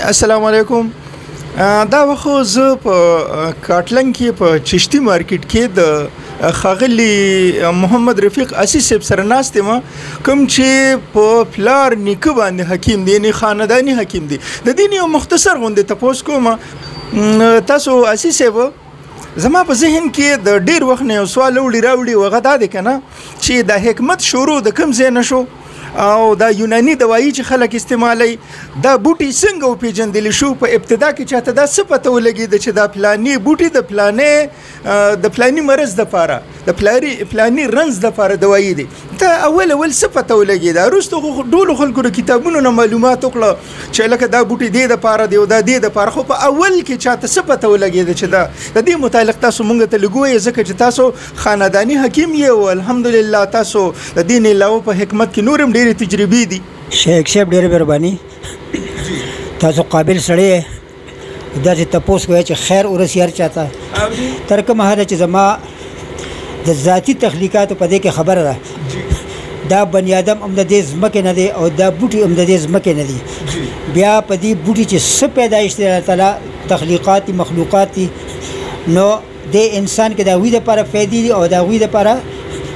السلام علیکم. دا وخت زه په کاټلنګ کې په چشتي مارکیټ کې د ښاغلي محمد رفیق اسیس صاحب سره ناست یم، کوم چې په پلار نیکه باندې حکیم دی، یعنې خانداني حکیم دی. د دې نه یو مختصر غوندې تپوس کوم. تاسو اسیس صاحب، زما په ذهن کې د ډیر وخت نه یو سوال وړي راوړي، هغه دا دی که نه چې د حکمت شروع د کوم ځای نه شو، او دا یوناني دوایي چې خلک استعمالوي دا بوټي څنګه وپېژندل شو؟ په ابتدا کې چاته دا څه پته ولګېده چې دا پلاني بوټي د پلاني مرض دپاره، د پلاني رنځ دپاره دوایي دی؟ دا اول اول څه پته ولګېده؟ وروسته خو ټولو خلکو د کتابونو نه معلومات وکړه چې لکه دا بوټي دې دپاره دی او دا دې دپاره، خو په اول کې چاته څه پته ولګېده چې دا د دې متعلق تاسو مونږ ته لږ ووایئ، ځکه چې تاسو خانداني حکیم یې او الحمدلله تاسو د دې نه علاوه په حکمت کې نور هم ډېرې تجربې دي. شیخ صاحب ډېره مهرباني، تاسو قابل سړی یې، داسې تپوس کوئ چې خیر ورسي هر چا ته. تر کومه حده چې زما د ذاتي تخلیقاتو په دې کې خبره ده، دا بني آدم هم د دې ځمکې نه دی او دا بوټي هم د دې ځمکې نه دي. بیا په دې بوټي چې څه پیدایش دی، الله تعالی تخلیقات دي، مخلوقات دي، نو دې انسان کې د هغوی دپاره فایدې دي او د هغوی دپاره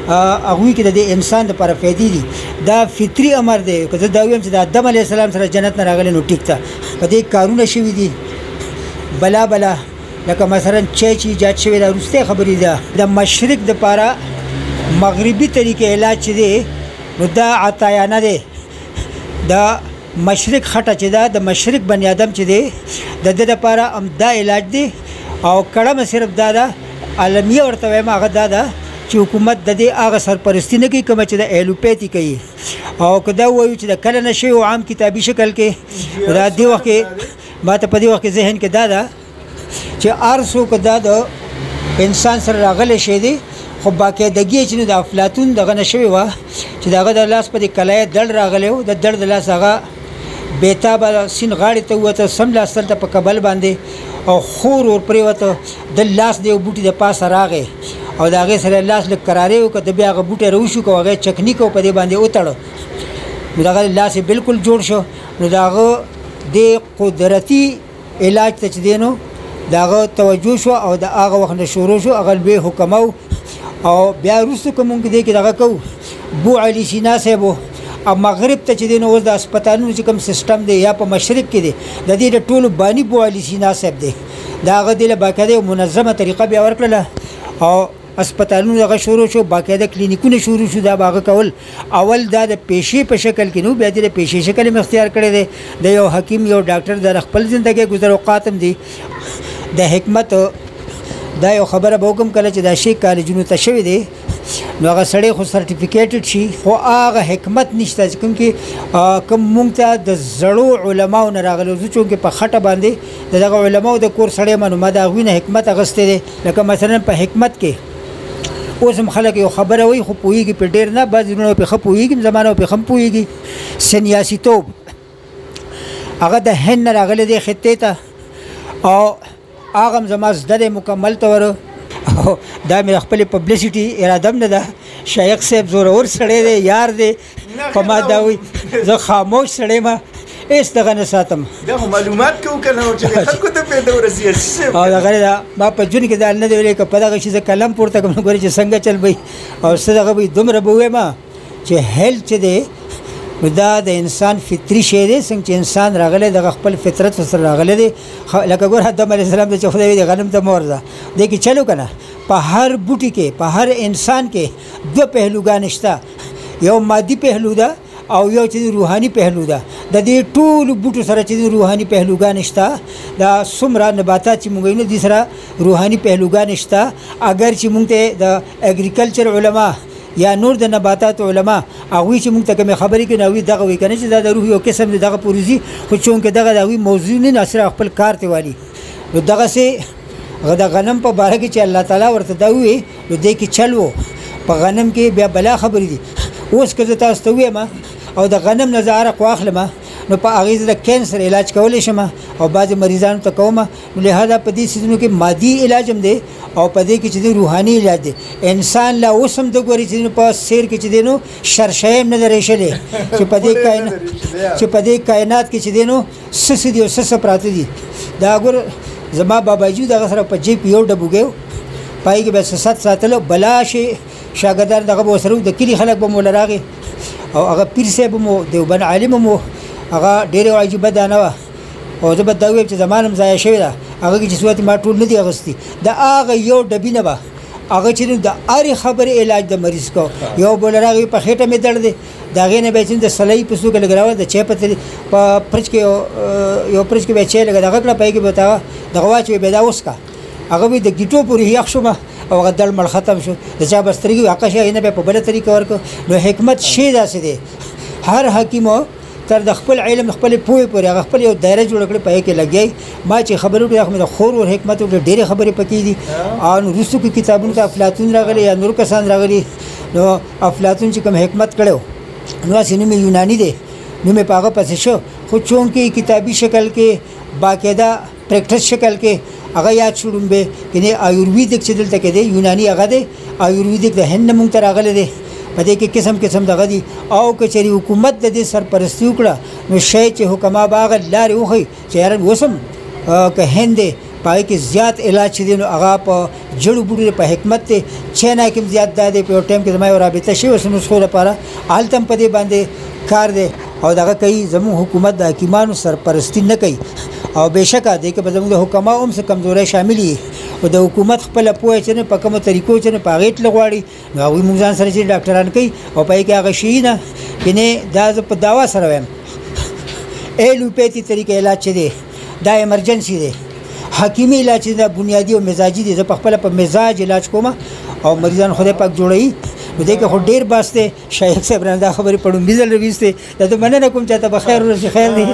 هغوی کې د دې انسان دپاره فایدې دي. دا فطري امر دی. که زه دا ووایم چې د آدم علیه السلام سره جنت نه راغلی نو ټیک ده، په دې کارونه شوي دي بلا بلا، لکه مثلا چای چې ایجاد شوی، دا وروستۍ خبرې ده. د مشرق دپاره مغربي طریقې علاج چې دی نو دا عطایانه دی. د مشرق خټه چې ده، د مشرق بني آدم چې دی د ده دپاره هم دا علاج دی. او کړمه صرف دا ده، عالمیه ورته وایم، هغه دا ده چې حکومت د دې هغه سرپرستي نه کوي کومه چې د ایلوپیتي کوي. او که دا ووایو چې د کله نه شوی عام کتابي شکل کې، دا دې وخت کې ما ته په دې وخت کې ذهن کې دا ده چې هر څوک دا د انسان سره راغلی شی دی، خو باقاعدګي چې د افلاطون دغه نه شوې وه چې د هغه د لاس په دې کلایه دړ راغلی و، د دړ د لاس هغه بېتابه سیند غاړې ته ووته، سم لاس دلته په کبل باندې او خور ور پرېوته، د لاس د یو بوټي د پاسه راغی او د هغې سره لاس لږ کرارې وکړه، د بیا هغه بوټی راوشو که هغه یې چکني که په دې باندې وتړه، نو دغه لاس یې بلکل جوړ شو. نو د هغه دې قدرتي علاج ته چې دی نو د هغه توجه شو او د هغه وخت نه شروع شو، هغه لوی حکمه و. او بیا وروسته که مونږ دې کې دغه کوو، بو علي سینا صاحب و، او مغرب ته چې دی نو اوس د هسپتالونو چې کوم سیستم دی یا په مشرق کې دی، د دې د ټولو باني بو علي سینا صاحب دی. د هغه دې له باقاعده یو منظمه طریقه بیا ورکړله او هسپتالونو دغه شروع شو، باقاعده کلینیکونه شروع شو. دا به هغه کول. اول دا د پیشې په شکل کې نو، بیا دې د پیشې شکل هم اختیار کړی دی. د یو حکیم یو ډاکټر د خپل زندګۍ ګذر اوقات هم دي. د حکمت دا یو خبره به وکړم، کله چې دا شی کالجونو ته شوی دی نو هغه سړی خو سرټیفیکیټډ شي، خو هغه حکمت نشته چې کوم کې کوم مونږ ته د زړو علماو نه راغلی. زه چونکې په خټه باندې د دغه علماو د کور سړی یم، نو ما د هغوی نه حکمت اخیستی دی. لکه مثلا په حکمت کې اوس هم خلک یو خبره وایي خو پوهېږي پرې ډېر نه، بعضې وروڼه پرې ښه پوهېږي، زما نه پرې ښه هم پوهېږي. سنیاسیتوب هغه د هند نه راغلی دی خطې ته، او هغه هم زما زده دی مکمل طور. او دا مې د خپلې پبلسټي اراده هم نه ده. شایق صاحب زورور سړی دی، یار دی، په ما دا وایي زه خاموش سړی یم، هېڅ دغه نه ساتم. دا خو معلومات کوو که نه چې خلکو ته پیدا ورسي. او دغه دا ما په ژوند کې دا نه دی ویلی که په دغه شي زه قلم پورته کړم ګورې چې څنګه چل به او څه دغه به دومره به ووایم چې هیلث چې دی نو دا د انسان فطري شی دی. څنګه چې انسان راغلی دغه خپل فطرت سره راغلی دی. لکه ګوره آدم علیه السلام ته چې خدای ویلي غنم ته مه ورځه، دې کې چلو که نه، په هر بوټي کې په هر انسان کې دوه پهلوګانې شته، یو مادي پهلو ده او یو چې روحاني پهلو ده. د دې ټولو بوټو سره چې روحاني پهلوګانې شته، دا څومره نباتات چې موږ وینو دې سره روحاني پهلوګانې شته. اګر چې موږ ته د اګریکلچر علما یا نور د نباتاتو علما هغوی چې موږ ته کومې خبرې کوي نو هغوی دغه وایي که نه چې دا د روح یو قسم دی، دغه پورې ځي، خو چونکې دغه د هغوی موضوع نه صرف خپل کار ته والي. نو دغسې د غنم په باره کې چې الله تعالی ورته دا ووایي نو دې کې چل و په غنم کې بیا بلا خبرې دي. اوس که زه تاسو ته ووایم او د غنم نه زه عرق واخلم نو په هغې زه د کینسر علاج کولی شم او بعضې مریضانو ته کوم. نو لهذا په دې څیزونو کې مادي علاج هم دی او په دې کې چې دی روحاني علاج دی. انسان لا اوس هم د ګوري چې په سیر کې چې دی نو شرشه هم نه درېشلې چې په دې کائنات چې په دې کائنات کې چې دی نو څه څه دي او څه څه پراته دي. دا ګور زما باباجي دغه سره په جیب یو ډبوګی پای کې به ست ساتلو، بلا شي شاګردان دغه به سره د کلي خلک به مو راغی او هغه پیر صاحب مو دیوبند عالم مو هغه ډېره عجیبه دانه وه. او زه به دا ووایم چې زما هم ضایع شوې ده، هغه کې چې صورت ما ټول نه دي اخیستي، د هغه یو ډبي نه به هغه چې د هرې خبرې علاج د مریض کو. یو بل راغی په خېټه مې درد دی، د هغې نه به چې د سلۍ په څوکه لږ راوړه، د چای په په پرچ کې یو پرچ کې به چای لږه دغه کړه، په هغې کې به ورته دغه واچوې، بیا دا وڅکه. هغه به د ګیټو پورې یخ شوم او هغه دړ مړ ختم شو. د چا به سترګې واقع شي، هغې نه به په بله طریقه ورکړو. نو حکمت شی داسې دی، هر حکیم تر د خپل علم خپل پوهې پورې هغه خپل یو دایره جوړه کړې، په هغې کې لګیای. ما چې خبرې وکړې هغه مې د خور ور حکمت وکړ، ډېرې خبرې پکې دي. او نو وروستو کې کتابونو ته افلاطون راغلی یا نور کسان راغلي، نو افلاطون چې کوم حکمت کړی نو هسې نوم یې یوناني دی، نوم یې په هغه پسې شو، خو چونکې کتابي شکل کې باقاعده پریکټس شکل کې هغه یاد شو ړومبی کنې آیورویدک چې دلته کې دی یوناني هغه دی، آیورویدک د هند نه مونږ ته راغلی دی، په دې کې قسم قسم دغه دي. او که چېرې حکومت د دې سرپرستي وکړه نو شی چې حکما به هغه لارې وښیي چې یاره اوس هم که هند دی په هغې کې زیات علاج چې دی نو هغه په جړو بوټو دی، په حکمت دی. چینا کې هم زیات دا دی، په یو ټایم کې زما یو رابطه شوې وه نسخو لپاره، هلته هم په دې باندې کار دی او دغه کوي. زموږ حکومت د حکیمانو سرپرستي نه کوي او بېشکه دې کې به زموږ د حکماو هم څه کمزورۍ شاملې وي، او د حکومت خپله پوهه چې نه په کومو طریقو چې نه په هغې تله غواړي، نو هغوی موږ ځان سره چې ډاکټران کوي او په هغې کې هغه شي نه کنې. دا زه په دعوا سره وایم، ایلوپیتي طریقه علاج چې دی دا ایمرجنسي دی، حکیمي علاج چې دا بنیادي او مزاجي دی. زه په خپله په مزاج علاج کوم او مریضان خدای پاک جوړوي. نو دې کې خو ډېر بحث دی. شایق صاحب رانه دا خبرې په ړومبي ځل راویستې، دا ته مننه کوم چې ته به خیر ورسې. خیر دی.